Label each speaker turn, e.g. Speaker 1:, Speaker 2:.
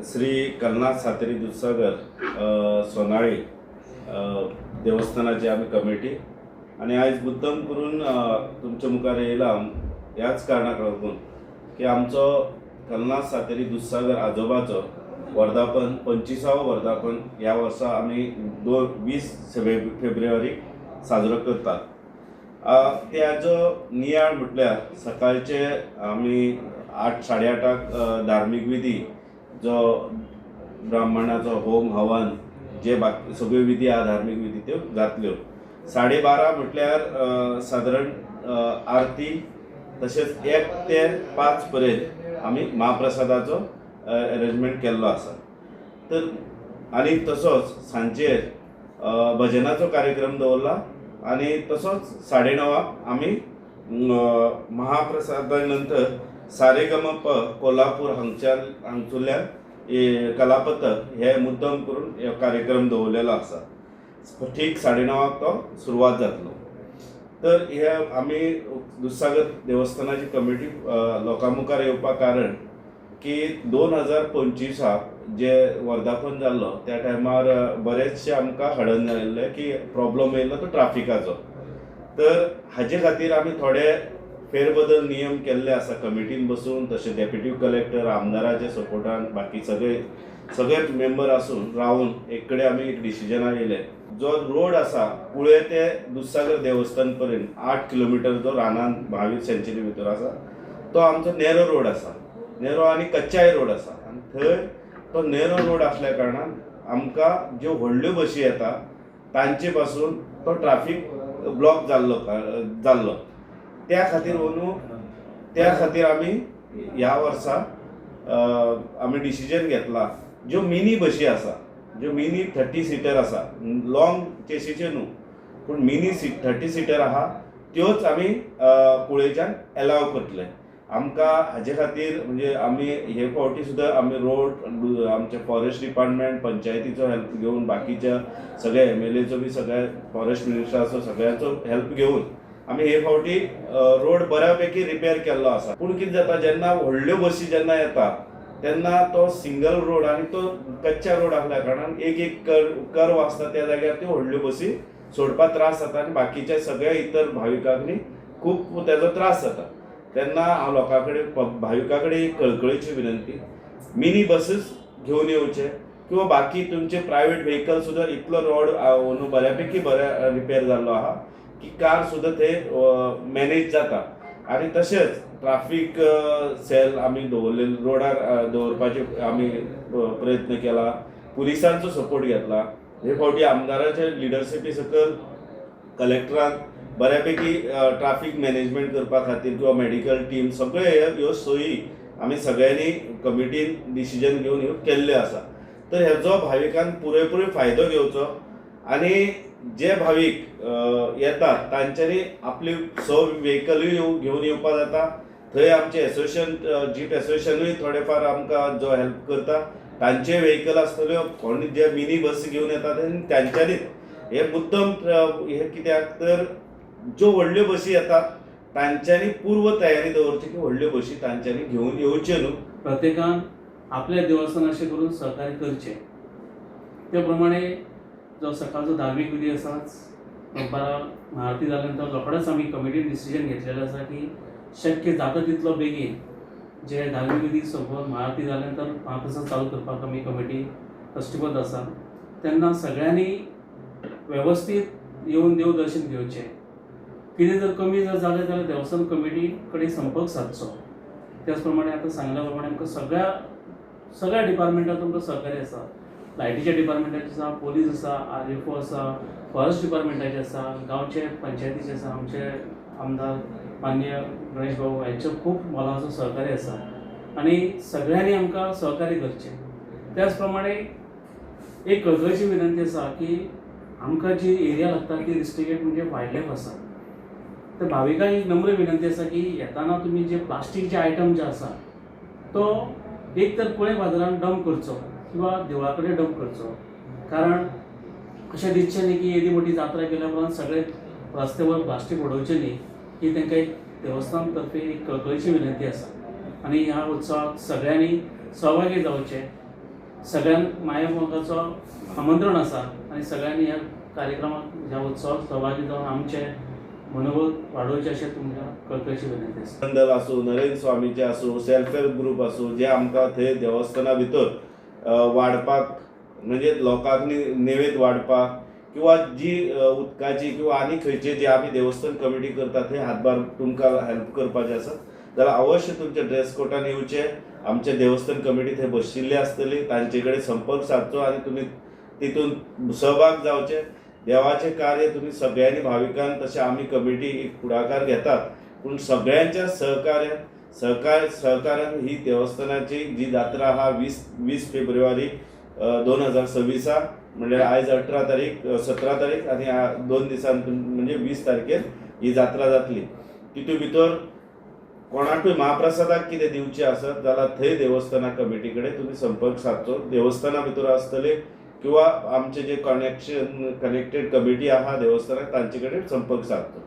Speaker 1: श्री कलनाथ सातेरी दुधसागर सोनाळी देवस्थानाची आमी कमिटी आनी आयज मुद्दम करून तुमच्या मुखार येयला ह्याच कारणाक लागून की आमचो कलनाथ सातेरी दुधसागर आजोबाचो वर्धापन 25वो वर्धापन ह्या वर्सा आमी 20 फेब्रुवारीक साजरो करतात. त्याचो नियाळ म्हटल्यार सकाळचे आमी 8 साडे 8 धार्मीक विधी, जो ब्राह्मणाचो होम हवन, जे बाकी सगळ्यो विधी आहा, धार्मीक विधी, त्यो जातल्यो. 12:30 म्हटल्यार सादारण आरती, तशेंच 1 ते 5 पर्यंत आमी महाप्रसादाचो एरेंजमेंट केल्लो आसा. तर आनी तसोच सांजेर भजनाचो कार्यक्रम दवरला आनी तसोच 9:30 आमी महाप्रसादा नंतर सारेगमप कोल्हापूर हांगसुरल्यान कलापथक हे मुद्दम करून हे कार्यक्रम दवरलेलो आसा. ठीक 9:30 तो सुरवात जातलो. तर हे आमी दुधसागर देवस्थानाची कमिटी लोकां मुखार येवपाक कारण की 2025 जे वर्धापन जाल्लो त्या टायमार बरेचशे आमकां हडन आयिल्ले की प्रॉब्लम येयल्लो तो ट्राफिकाचो. तर हाजे खातीर आमी थोडे फेरबदल नियम केल्ले आसा कमिटीन बसून, तशें डेप्युटी कलेक्टर, आमदाराच्या सपोर्टान, बाकी सगळे सगळे मेंबर आसून रावन एक कडेन आमी एक डिसिजनार येयले. जो रोड आसा कुळे ते दुधसागर देवस्थान पर्यंत 8 किलोमिटर जो रानान महावीर सेंच्युरी भितर आसा तो आमचो नेरो रोड आसा, नेरो आनी कच्चाय रोड आसा. आनी थंय तो नेरो रोड आसल्या कारणान आमकां ज्यो व्हडल्यो बशी येता तांचे पासून तो ट्राफीक ब्लॉक जाल्लो. त्या खातीर अंदू त्या खातीर आमी ह्या वर्सा आमी डिसिजन घेतला, ज्यो मिनी बशी आसा, ज्यो मिनी 30 सिटर आसा, लॉंग चेसीच्यो न्हू पूण मिनी 30 सिटर आहा त्योच आमी कुळेच्यान एलाव करतले. आमकां हाजे खातीर म्हणजे आमी हे फावटी सुद्दां आमी रोड आमचे फॉरेस्ट डिपार्टमेंट, पंचायतीचो हेल्प घेवन, बाकीच्या सगळ्या एमएलएचो बी, सगळ्या फॉरेस्ट मिनिस्टराचो सगळ्यांचो हेल्प घेवन आमी हे फावटी रोड बऱ्या पैकी रिपेर केल्लो आसा. पूण कितें जाता, जेन्ना व्हडल्यो बसी जेन्ना येता तेन्ना तो सिंगल रोड आनी तो कच्चा रोड आसल्या कारणान एक एक कर्व आसता त्या जाग्यार त्यो व्हडल्यो बसी सोडपाक त्रास जाता आनी बाकीच्या सगळ्या इतर भाविकांनी खूब तेजो त्रास जाता. तेन्ना हांव लोकां कडेन, भाविकां कडेन एक कळकळीची विनंती, मिनी बसीस घेवन येवचे किंवा बाकी तुमचे प्रायवेट व्हेकल सुद्दां. इतलो रोड अंदू बऱ्यापैकी बऱ्या रिपेर जाल्लो आहा की कार सुद्दां थंय मॅनेज जाता. आनी तशेंच ट्राफीक सेल आमी दवरले, रोडार दवरपाचे आमी प्रयत्न केला, पुलिसांचो सपोर्ट घेतला. हे फावटी आमदाराचे लिडरशिपी सकयल कलेक्टरान बऱ्यापैकी ट्राफीक मॅनेजमेंट करपा खातीर किंवा मेडिकल टीम सगळे ह्यो सोयी आमी सगळ्यांनी कमिटीन डिसिजन घेवन ह्यो केल्ल्यो आसा. तर हेजो भाविकान पुरेपूर फायदो घेवचो आनी जे भावीक येतात तांच्यांनी आपली व्हेकलूय घेवन येवपा जाता. थंय आमचे एसोसिएशन, जीप एसोसिएशनूय थोडे फार आमकां जो हेल्प करता, तांचे व्हेकल आसतल्यो. कोण जे मिनी बस घेवन येता तांच्यांनीच हे मुद्दम हे कित्याक तर ज्यो व्हडल्यो बसी येतात तांच्यांनी पूर्व तयारी दवरची की व्हडल्यो बशी तांच्यांनी घेवन येवच्यो न्हू.
Speaker 2: प्रत्येकान आपल्या देवस्थान अशें करून सहकार्य करचें. ते प्रमाणे जो सकाळचो धार्मीक विधी आसाच, दनपारां महाआरती जाल्या नंतर रोखडेच आमी कमिटीन डिसिजन घेतलेलें आसा की शक्य जाता तितलो बेगीन जे धार्मीक विधी सोंपोवन महाआरती जाल्या नंतर महाप्रसाद चालू करपाक आमी कमिटी कश्टबद्द आसा. तेन्ना सगळ्यांनी वेवस्थीत येवन देव दर्शन घेवचें. कितें जर कमी जर जालें जाल्यार देवस्थान कमिटी कडेन संपर्क सादचो. त्याच प्रमाणे आतां सांगल्या प्रमाणे आमकां सगळ्या सगळ्या डिपार्टमेंटाक तुमकां सहकार्य आसा. लायटीच्या डिपार्टमेंटाचे आसा, पोलीस आसा, RFO आसा, फॉरेस्ट डिपार्टमेंटाचे आसा, गांवचे पंचायतीचे आसा. आमचे आमदार माननीय गणेश बाबू हांचो खूब मोलाचो सहकार्य आसा आनी सगळ्यांनी आमकां सहकार्य करचें. त्याच प्रमाणे एक कळकळीची विनंती आसा की आमकां जी एरिया लागता ती रिस्ट्रिक्टेड म्हणजे वायल्ड लायफ आसा. तर भाविकांक एक नम्र विनंती आसा की येताना तुमी जे प्लास्टीकचे आयटम जे आसा तो एक तर कुळे बाजारान डंप करचो किंवा देवळा कडेन डंप करचो. कारण अशें दिसचें न्ही की येदी मोठी जात्रा केल्या उपरांत सगळे रस्त्यावर प्लास्टीक उडोवचें न्ही. ही तांकां एक देवस्थान तर्फे एक कळकळीची विनंती आसा आनी ह्या उत्सवाक सगळ्यांनी सहभागी जावचें. सगळ्यांक मायेमोगाचो आमंत्रण आसा आनी सगळ्यांनी ह्या कार्यक्रमाक, ह्या उत्सवाक सहभागी जावन आमचें मनोबल वाडोवचें अशें तुमकां कळकळीची विनंती आसा.
Speaker 1: दल आसूं, नरेंद्र स्वामीचे आसूं, सेल्फ हेल्प ग्रूप आसूं, जे आमकां थंय देवस्थाना भितर वाडपाक म्हणजे लोकांक नेवेद वाडपाक किंवा जी उदकाची किंवा आनी खंयचे जे आमी देवस्थान कमिटी करता थंय हातभार तुमकां हेल्प करपाचें आसा जाल्यार अवश्य तुमच्या ड्रेस कोडान येवचें. आमचे देवस्थान कमिटी थंय बशिल्ली आसतली, तांचे कडेन संपर्क सादचो आनी तुमी तितून सहभाग जावचे. देवाचें कार्य तुमी सगळ्यांनी भाविकान, तशें आमी कमिटी एक फुडाकार घेतात, पूण सगळ्यांच्या सहकार्यान ही देवस्थानाची जी जात्रा आहा 20 फेब्रुवारी 2026 म्हणल्यार आयज 18 तारीख, 17 तारीख आनी 2 दिसान म्हणजे 20 तारखेर ही जात्रा जातली. तितून भितर कोणाकूय महाप्रसादाक कितें दिवचें आसत जाल्यार थंय देवस्थाना कमिटी कडेन तुमी संपर्क सादचो. देवस्थाना भितर आसतले किंवा आमचे जे कनेक्टेड कमिटी आहा देवस्थानाक तांचे कडेन संपर्क सादचो.